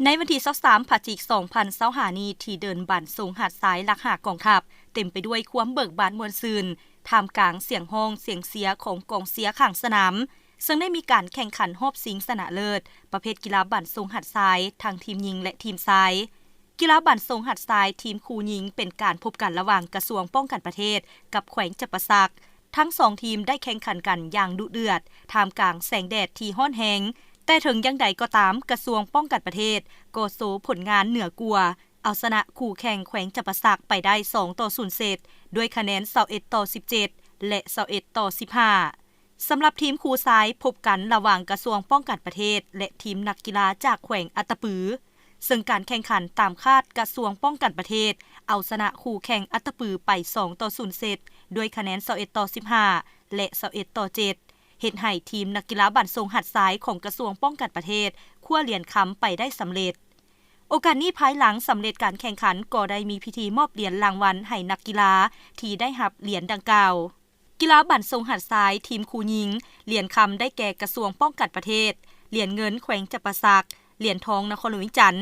ໃນວັນທີຊາວສາມ ພະຈິກ ສອງພັນຊາວຫ້ານີ້ ທີ່ເດີ່ນບ້ານຊົງຫາດຊາຍ ຫຼັກຫ້າກອງທັບ ເຕັມໄປດ້ວຍຄວາມເບີກບານມ່ວນຊື່ນ ທ່າມກາງສຽງຮ້ອງສຽງເຊຍຂອງກອງເຊຍຂ້າງສະໜາມ, ເຊິ່ງໄດ້ມີການແຂ່ງຂັນຮອບຊິງຊະນະເລີດ ປະເພດກິລາບ້ານຊົງຫາດຊາຍ ທັງທີມຍິງ ແລະ ທີມຊາຍ. ກິລາບ້ານຊົງຫາດຊາຍ ທີມຄູ່ຍິງ ເປັນການພົບກັນລະຫວ່າງກະຊວງປ້ອງກັນປະເທດ ກັບແຂວງຈຳປາສັກ. ທັງສອງທີມໄດ້ແຂ່ງຂັນກັນຢ່າງດຸເດືອດ ທ່າມກາງແສງແດດທີ່ຮ້ອນແຮງ, ແຕ່ເຖິງຢ່າງໃດກໍຕາມ ກະຊວງປ້ອງກັນປະເທດກໍໂຊຜົນງານເໜືອກວ່າ, ເອົາຊະນະຄູ່ແຂ່ງແຂວງຈຳປາສັກໄປໄດ້ສອງຕໍ່ສູນເຊັດ ດ້ວຍຄະແນນຊາວເອັດຕໍ່ສິບເຈັດ ແລະ ຊາວເອັດຕໍ່ສິບຫ້າ. ສຳລັບທີມຄູ່ຊາຍ ພົບກັນລະຫວ່າງກະຊວງປ້ອງກັນປະເທດ ແລະ ທີມນັກກິລາຈາກແຂວງອັດຕະປື, ເຊິ່ງການແຂ່ງຂັນຕາມຄາດກະຊວງປ້ອງກັນປະເທດ ເອົາຊະນະຄູ່ແຂ່ງອັດຕະປືໄປສອງຕໍ່ສູນເຊັດ ດ້ວຍຄະແນນຊາວເອັດຕໍ່ສິບຫ້າ ແລະ ຊາວເອັດຕໍ່ເຈັດ ເຮັດໃຫ້ທີມນັກກິລາບ້ານຊົງຫາດຊາຍຂອງກະຊວງປ້ອງກັນປະເທດ ຄວ້າຫຼຽນຄຳໄປໄດ້ສຳເລັດ. ໂອກາດນີ້ ພາຍຫຼັງສຳເລັດການແຂ່ງຂັນ ກໍໄດ້ມີພິທີມອບຫຼຽນລາງວັນໃຫ້ນັກກິລາທີ່ໄດ້ຮັບຫຼຽນດັ່ງກ່າວ. ກິລາບ້ານຊົງຫາດຊາຍ ທີມຄູ່ຍິງ ຫຼຽນຄຳໄດ້ແກ່ກະຊວງປ້ອງກັນປະເທດ, ຫຼຽນເງິນແຂວງຈຳປາສັກ, ຫຼຽນທອງນະຄອນຫຼວງວຽງຈັນ.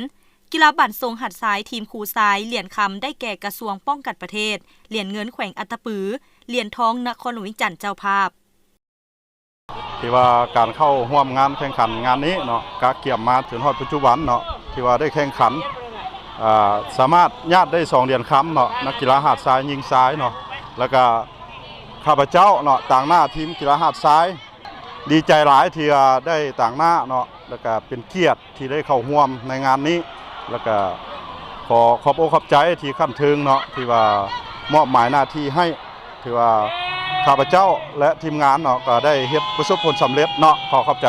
ກິລາບ້ານຊົງຫາດຊາຍ ທີມຄູ່ຊາຍ ຫຼຽນຄຳໄດ້ແກ່ກະຊວງປ້ອງກັນປະເທດ, ຫຼຽນເງິນແຂວງອັດຕະປື, ຫຼຽນທອງນະຄອນຫຼວງວຽງຈັນເຈົ້າພາບ. ທີ່ວ່າການເຂົ້າຮ່ວມງານແຂ່ງຂັນງານນີ້ເນາະ ກະກຽມມາຈົນຮອດປັດຈຸບັນເນາະ ທີ່ວ່າໄດ້ແຂ່ງຂັນ ອ່າ ສາມາດຍາດໄດ້ສອງຫຼຽນຄຳເນາະ ນັກກິລາຫາດຊາຍຍິງຊາຍເນາະ ແລ້ວກະຂ້າພະເຈົ້າເນາະ ຕາງໜ້າທີມກິລາຫາດຊາຍ ດີໃຈຫຼາຍທີ່ວ່າໄດ້ຕາງໜ້າເນາະ ແລ້ວກະເປັນກຽດ ທີ່ໄດ້ເຂົ້າຮ່ວມໃນງານນີ້ ແລ້ວກະຂໍຂອບອົກຂອບໃຈທີ່ຂັ້ນເທິງເນາະ ທີ່ວ່າມອບໝາຍໜ້າທີ່ໃຫ້ ຖືວ່າຂ້າພະເຈົ້າ ແລະ ທີມງານເນາະ ກໍໄດ້ເຮັດປະສົບຜົນສຳເລັດເນາະ. ຂໍຂອບໃຈ.